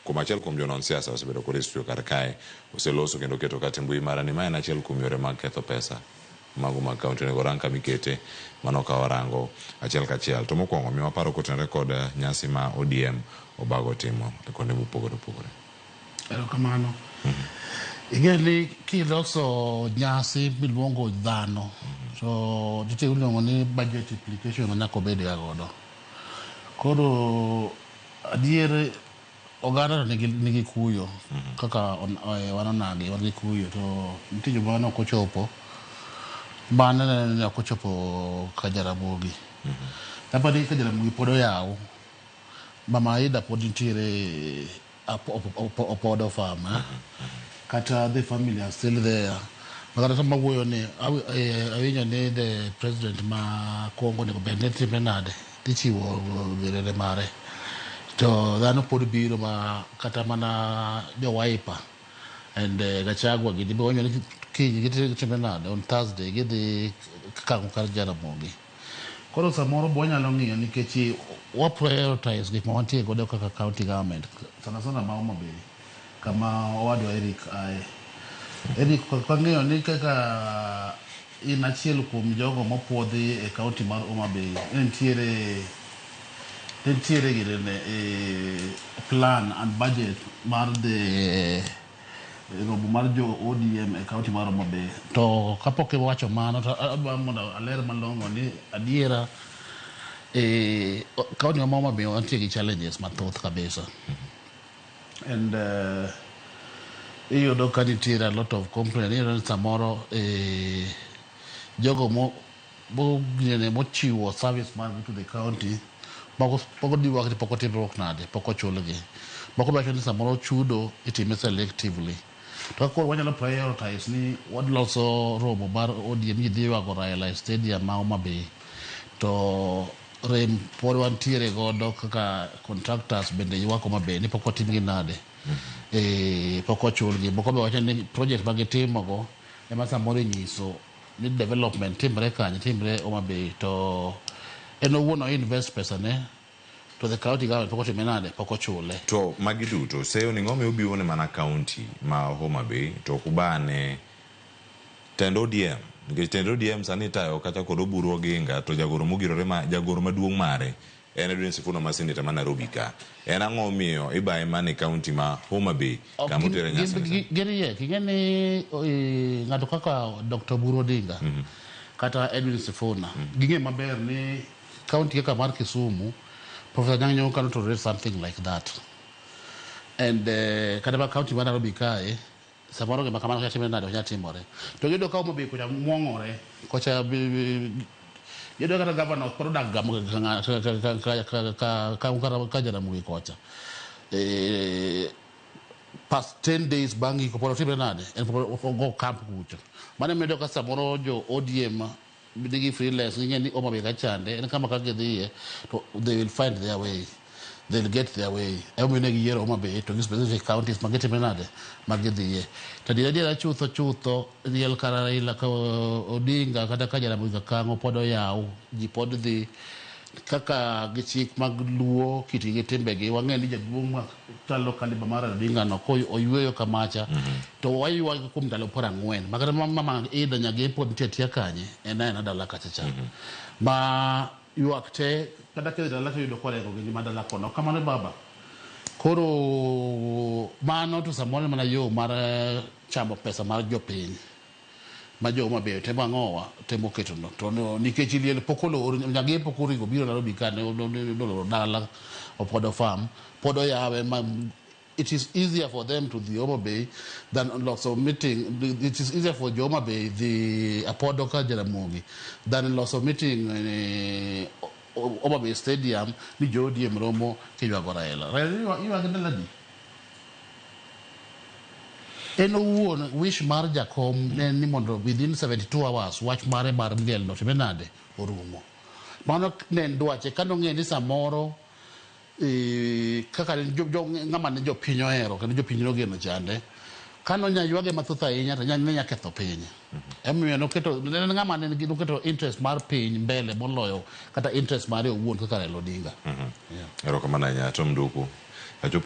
Kuom achiel kuom jonon siasa osebedo kod e studio kar kae oseloso kendo keto kata e mbui mara ni ma en achiel kuom yore mag ketho pesa mago mag kaunti onego orang kama ikete mano ka warango achiel kachiel. To mokwongo miwa paro kotenore kod nyasi ma ODM obago timo e kuonde mopogore opogore. Erokamano. Ing'e ni kiloso nyasi miluongo dhano to nitie iluongo ni budget implication ma nyaka obed ga godo. Koro adier oganda to nigi kuyo kaka wan onagi wan gi kuyo to nitie joma ne ok ochopo ma nenore ni ok ochopo ka Jaramogi. Aparo ni ka Jaramogi pod oyaw, Mama Aida pod nitiere Opodo farm eh? Kata the family are still there. Makata sama wuoyo ni awinjo ni the president ma Congo onego bed ni timre nade ichiwo girene mare to dhano pod biro ma kata mana jo Wiper and Gachagua gini be wanyo ni kiny gitimre nade on Thursday gidhi kango kar Jaramogi. Koro samoro be wanyalo ng'iyo nikech wa prioritize gik ma wantie godo kaka county government sana sana ma Homa Bay kama owadwa Eric aye. Eric wang'eyo ni kaka in achiel kuom jogo mopuodhi e county mar Homa Bay ne nitiere ne nitiere girene e plan and budget mar the romo mar jo ODM e county mar Homa Bay. To kapok iwacho mano to adwa mondo aler malong'o ni adiera e county ma Homa Bay wantie gi challenges mathoth kabisa. And iyudo ka nitiere a lot of complaint iyudo ni samoro jogo mo mochiwo service margi to the county moko pok diwak ni pok otimruok nade pok ochulgi moko wacho ni samoro chudo itime selectively to ka koro wanyalo prioritize ni waloso romo mar ODM ji dhi ywago Raila e stadium ma Homa Bay to rem pod wantiere godo kaka contractors bende ywak Homa Bay ni pok otimgi nade pok ochulgi moko be wacho ni project ma gitimogo ema samoro inyiso ni development timre kanye timre Homa Bay to en owuon o invest pesa ne to the county government pok otime nade pok ochule. To magi duto seyo ni ng'omi obiro ne mana county ma Homa Bay to ok ubane tend ODM nikech tend ODM sani itayo kata kod Oburu Oginga to jagoro mogirore ma jagoro maduong' mare en Edwin Sifuna ma senator ma Nairobi ka. En ang'o omiyo ibaye mana e county ma Homa Bay kama otere nyasi ni sani? Giriek ing'e ni ng'ato kaka Dr. Oburu Odinga kata Edwin Sifuna ging'e maber ni county kaka mar Kisumu Professor Anyang' Nyong'o cannot tolerate something like that. And kata ma county ma Nairobi kae samoro gima kamano ok timre nade ok nyal timore. To giyudo ka Homa Bay kocha mwong'ore kocha iyudo kata governor pod odak ka Jaramogi kocha. Past 10 days bang' iko pod otimre nade en pod ogo camp kucho. Mano ema iyudo ka samoro jo ODM nigi freelance ging'e ni Homa Bay kachande en kama ka gidhiye to they will find their way they'll get their way emomiyo ne giyiero Homa Bay to gi specific counties ma gitimre nade ma gidhiye to adiera adiera chutho chutho liel kar Raila ka Odinga kata ka Jaramogi Kakang'o pod oyaw ji pod dhi kaka gi chik mag luo kitgi gi timbegi wang'e ni jaduong' ma chalo kaliba mar Odinga no ko oyweyo kamacha to waywag kuom ndalo 40 makata mama Ida Nyagem pod nitie atia kanye en aena dala kacha cha ma ywak te kata kidhi dala to iyudo korengo gi ngima dala kono kamano baba koro mano to samoro en mana yo mar chamo pesa mar jopiny ma jo Homa Bay temo ang'owa temo keto no to no, nikech liel pok olor Nyagem pok oringo biro Nairobi ka ne noloro dala Opodo farm pod oyawe ma it is easier for them to dhi Homa Bay than loso meeting it is easier for jo Homa Bay dhi Apodo ka Jaramogi than loso meeting Homa Bay Stadium ni jo ODM romo kiywago Raila. Raila ywag ndalo adi? En owuon wish mar jakom ne en ni mondo within 72 hours wach mare mar liel no timre nade orumo. Mano ne en dwache kanong'eyo ni samoro kaka ng'ama ne jopiny ohero kendo jopiny nogeno chande kano nya ywage mathoth ahinya to ne nya ketho piny. Emomiyo noketo ne en ng'ama ne nigi noketo interest mar piny mbele moloyo kata interest mare owuon kaka Raila Odinga. Yeah. Erokamano ahinya Tom Nduku. Achopo